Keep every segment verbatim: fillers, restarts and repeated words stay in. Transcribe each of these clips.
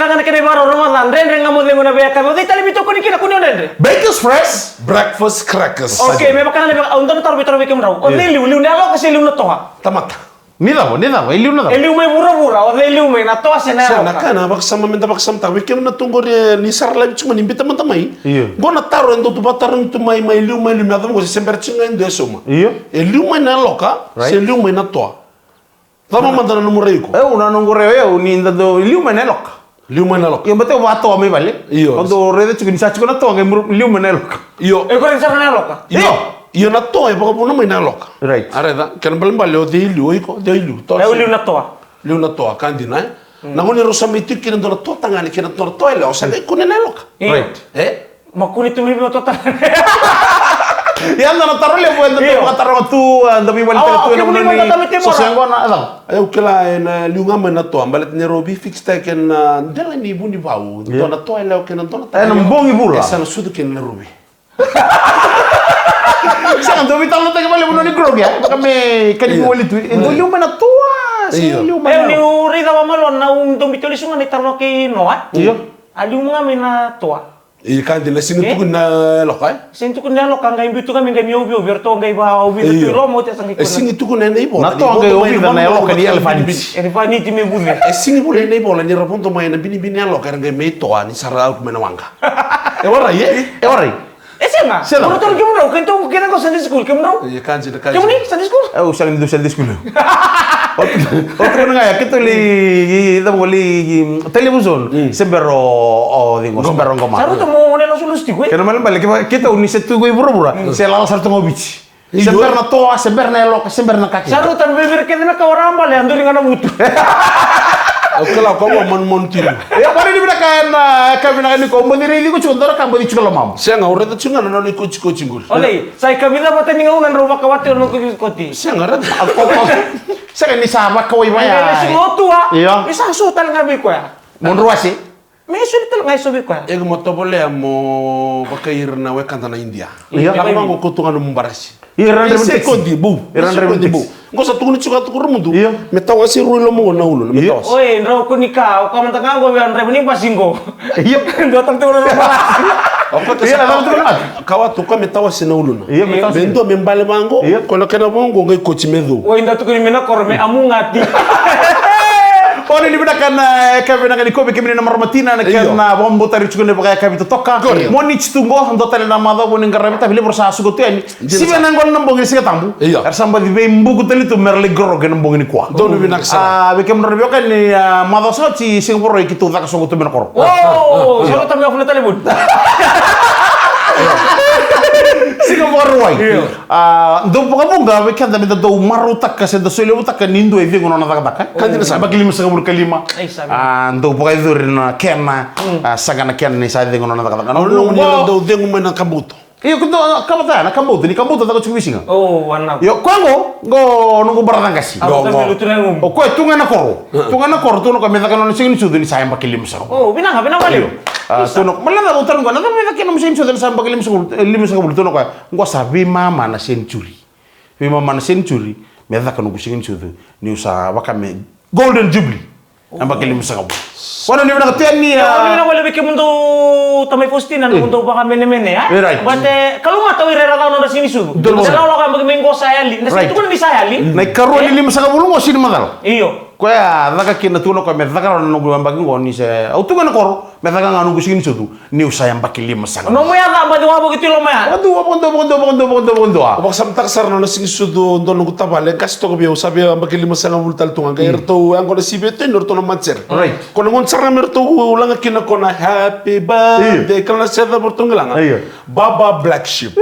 Ga na kena ivakarau, Ramadan, dredre ga mo cegu ena veiyakavi. O cei tale me tokoni kina, kua ni o dredre. Bakers Fresh. Breakfast crackers. Okay, me vaka na vei, au dau na taro vei, taro vei kemudrau. O cei liu, liu na yaloka se liu na toa? Tamata. Ni cava, ni cava, e liu na cava? E liu mai vuravura, o cei liu mai, na toa se na yaloka? Sa na ka na vakasama, meda vakasamataka. Vei kemuni na tu qori, e, ni sara laivi tiko mai, ni biuta mada mai. Io. Qo na taro e dau tu vakatarogi tu mai, mai liu, mai liu, me yacova qo se se bera tiko ga e dua e sauma. Io. E liu mai na yaloka, right, se liu mai na toa. Cava mada na nomu rai iko? Au, na noqu rai o yau, ni da dau liu mai na yaloka. Liu mai na yaloka. Io, baleta au vakatoa mai vale. Io. Au dau raica tiko ni sa tiko na toa, qai liu mai na yaloka. Io. E koya sara na yaloka. Io. Io, na toa e vakavuna mai na yaloka. Right. A raica, kena balebale o cei liu, o iko, cei liu. Toa. Au liu na toa. Liu na toa, ka dina, e? Na gauna rau sa mai tiko kina dua na toa tagane kei na dua na toa yalewa, sa qai kune na yaloka. Io. Right. E? Ma kune tu mai vei o toa tagane. Ia, na taro levu eda dau vakataroga tu, eda veivalitaka tu ena gauna ni so se qo na, e cava? Au kila ena liu ga mai na toa, baleta ni rau veifix-taki ena dela ni vunivau, dua na toa yalewa kei na dua na toa yalewa. Ena bogi vula. E sa na sucu kina na ruvi. Sega, dau veitalanoataki vakalevu na nona igrogi, e? Vaka me ka ni veiwali tu. E dau liu mai na toa, se liu mai na. Io. Niu raica vakamalua na, au dau biuta lesu ga na italanoa kei Noa. Io. A liu ga mai na toa. E ka dina, e sega ni tukuni na yaloka, e? Sega ni tukuni na yaloka, qai biu tu ga mai qai mai oviovi, eratou qai vakaovica tu i loma, oti a sa qai kune. E sega ni tukuni ena ivola. Na toa qai ovica na yaloka ni elefaniti. Elefaniti me vuce. E sega ni vola ena ivola ni ra vodo mai ena binibini yaloka, era qai mai toa ni sa ra out mai na waqa. E warai, e? E warai. E sega. Sega. Au na tarogi kemudrau, keitou kece qo Sunday school, kemudrau? Io, ka dina, ka dina. Kemuni Sunday school? Au sega ni dau Sunday school. O tukuna ga ya, keitou lai, i, i, cava qo, lai, i, television. Se bera o, o, cei qo, se bera o qoma. Sa rauta mo gone lasulasula tiko, e? Kena ibalebale, ke, keitou ni se tu qo i vuravura, se lala sara tu ga o Viti. Se bera na toa, se bera na yaloka, se bera na ka kece. Sa rauta me vei ira kece na ka o ra bale, a duri ga na vutu. Au kila o koya qo manumanu tiko. Ia, kua ni vinaka ena, ka vinaka ni ko, au baci raici iko tiko, dua na ka baci tiko lomamu. Sega, au raica tiko ga na nona ikotikoti qori. Olei, sa ikavica vata ni gauna drau vakawati o na kotikoti. Sega, raica. A, ko, ko. Sega ni sa vakawai vaya. Ni sa so tale ga vei koya. Mo drau wase. Me soli tale ga eso vei koya. Eke mo tovolea mo vakai ira na wekada na Idia. Io. Lako vaqo, kauta ga nomu barasi. Io, ira na draiva ni taxi. Sekodi, bou. Ira na draiva ni taxi. Qo sa tukuni tiko, tukuni mudu. Io. Me tawase rua i loma qo na uluna, me tawase. Oi, drau kua ni ka, o ka mada ga qo vei a draiva ni basi qo. Io. Dua tale tu na barasi. Io, dua tale tu na. Ka watu, ka me tawase na uluna. Io, me tawase. Me dua me bale vaqo, io, ko na kena vaqo, qai koti me cou. Oi, da tukuni me na koro me amugati. Oni ni vinaka na, e, ka vinaka ni kovi kemuni na marama tina, na kena, io, vakabutari tiko ni vakayakavi totoka. Kori. Moniti tu qo, dua tale na macawa vou ni qaravi tavi levu ra sa suka tu yani. Dina. Sivi na qo na bogi ni Siga Tabu. Io. Era sa baci veibuku tale tu mera lai qoroqo ena bogi nikua. Donu vinaka sara. A, vei kemudrau na veiwekani, a, macawa sa oti Siga Vakarauwai keitou caka soqo tu mai na koro. O, a, a, sa io. Rauta me ofu na talevoni. Siga Vakarauwai. Io. A, dau vakavuqa vei keda meda dau marautaka se da solevutaka ni dua e cegu nona cakacaka. Ka dina sara. Yabaki limasagavulu ka lima. Ai, sa. A, dau vakayacori na kena, mm, a, saqa na kena ni sa cegu nona cakacaka. Na, na, na, na, dau cegu mai na kabuto. Io, ko dau, a, ka vata ya, na kabuto, ni kabuto caka tiko veisiga. O, wana. Io, koya qo, qo noqu baraca qase. Qo, qo. O koya tu ga na koro. Mm. Tu ga na koro, tu na koya me caka nona siga ni sucu ni sa yabaki limasagavulu. O, vinaka, vinaka vakalevu. Io. A, tu na, ma na cava, au taroga, na cava me caka kina nomu siga ni sucu ni sa yabaki limasagavulu, e, limasagavulu, tu na koya. Qo sa veimama na century. Veimama na century, me caka noqu siga ni sucu, niu sa vaka me Golden Jubilee. Yabaki limasagavulu. Wana ni vinaka tu yani, a. Wana ni vinaka vakalevu vei kemudou tamai Faustina, nomudou vakamenemene, a? E, right. But, e, kalougata o ira era caka nodra siga ni sucu. Donu. Sa lako, lako yabaki mai qo sa yali. Right. Da sa tukuna ni sa yali. Na ikarua ni limasagavulu qo sega ni macala. Io. Koya caka kina, tukuna o koya me caka rawa na noqu yabaki qo ni se, au tu ga na koro. Me caka ga noqu siga ni sucu, niu sa yabaki limasagavulu. Nomu yaca, baci wavoki tu i loma ya. Vakadua, vakadua, vakadua, vakadua, vakadua, vakadua. Au vakasamataka sara na nona siga ni sucu, dua noqu tavale, qase toka vei au, sa via yabaki limasagavulu tale tu ga. Qai, mm, ratou yaqona sivi e tu yani o ratou na matsere. Right. Ko na gauna sara ga me ratou laga kina ko na happy birthday. Io. Kila na se cava ratou qai laga. Io. Baba Black Sheep.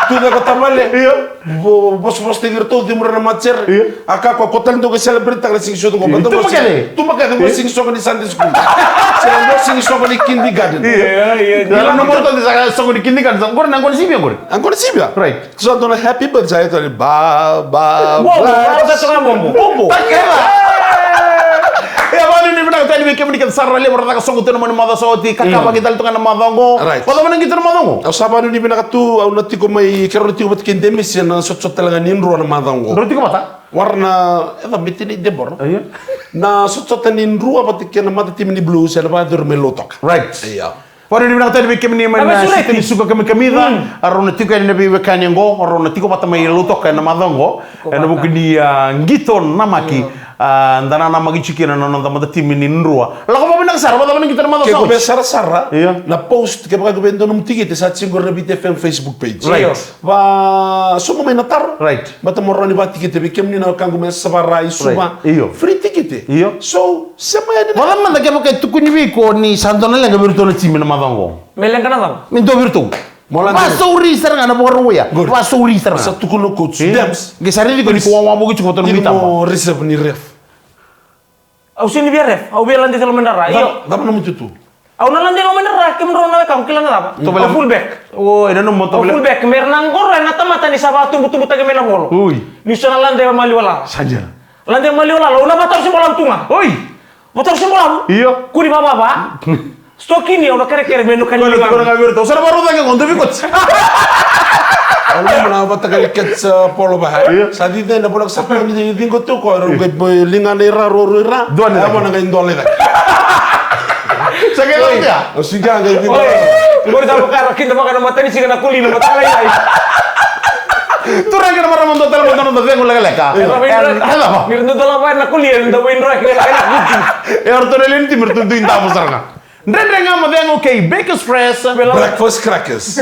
Tu cake tavale. Io. Vo-, vosavosataki iratou, cemuri na matsere. Io. A ka ko, ko tale dua qai celebrate-taka na siga ni sucu qo. Io. Tuba kece. Tuba kece, qo, io, siga ni soqo ni Sunday school. Se qo siga ni soqo ni kindergarten. Io, io, io. Io, na mora tale sa soqo ni kindergarten. Sa qori na qori sivia qori. A qori sivia. Right. Sa dua na happy birthday, sa dua na ba, ba, bobo, bobo, sa dua na bobo. Bobo. Takela. E, vale, ni vinaka tale vei kemuni Sa ra levu ra caka soqo tu ena macawa sa oti, kakavaki tale tu ga na macawa oqo. Right. Vakacava na qito ena macawa oqo? Au sa vakanuinui vinaka tu, au na tiko mai, keirau na tiko vata kei Demisi ena sotasota tale ga ni Drua na macawa oqo. Drau tiko vata? Wara na, e cava, miti ni Debora. Io. Na sotasota ni Drua vata kei na mata timi ni Blues, ena vakayacori mai Lautoka. Right. Io. Vakanuinui vinaka tale vei kemuni mai na siteni suka kamikamica. Rau na tiko yani na veiwekani oqo, rau na tiko vata mai Lautoka ena macawa oqo. Ena vuku ni, a, qito namaki. A, da nanamaki tiko kina na noda mata timi ni Drua. Lako vakavinaka sara, vakacava na qito ena macawa sa oti? Ke ko via sarasara, io, na post, kevaka ko via dua nomu tikite, sa tiko qori na Viti F M Facebook page. Right. Io. Vakasauma mai na taro. Right. Baleta mo rawa ni vakatikite vei kemuni na wekaqu mai Yasayasa, Suva. Right. Io. Free tikite. Io. So, sema yani na. Vakacava mada kevaka e tukuni vei iko ni sa dua na leqa vei iratou na timi ena macawa oqo? Me leqa na cava? Me dua vei iratou. Mo lade. Vakasauri sara ga na vakarau oya. Good. Vakasauri sara ga. Sa tukuna o coach. Eh? Dems. Qai sa raici iko ni ko wawa vuki tiko vata na nomu itaba. Mo reserve ni ref. Au sega ni via ref. Au via lade tale mai na ra. Io. Cava nomu itutu? Au na lade tale mai na ra, kemudrau na wekaqu, kila na cava? Au fullback. O, ena nomu. Au fullback, me ra na qoroya na tamata ni sa vakatubutubutaki mai na volo. Ui. Niu sa na lade maliwa lala. Sa dina. Lade maliwa lala, au na vakatarosi balavu tu ga. Oi. Vakatarosi balavu. Io. Kua ni vavava. Sitokini, au na kerekere me nuka ni. Kua ni vavava. Au sa na vakarau cake qo, dua vei koti. Au na muna vata kei catch, uh, polo va. Io. Sa cici na bola sa ni cici qo tu ko, rau qai ligana i ra, rau, rau i ra. Dua ni. Au na qai dola i cake. Sa qai lako ya. Au siga qai cici. Oi. Qori sa vakara, kida vakara matanisiga na kuli na matalailai. Turaga na marama, dua tale mada na noda cegu lekaleka. Io. E cava? Ni ra dua lava na kuli, e dua vei dua kina na kuti. E o ratou na lewe ni timi, ratou dui davo sara ga. Dredre Ga Mo Cegu kei Bakers Fresh. Breakfast crackers.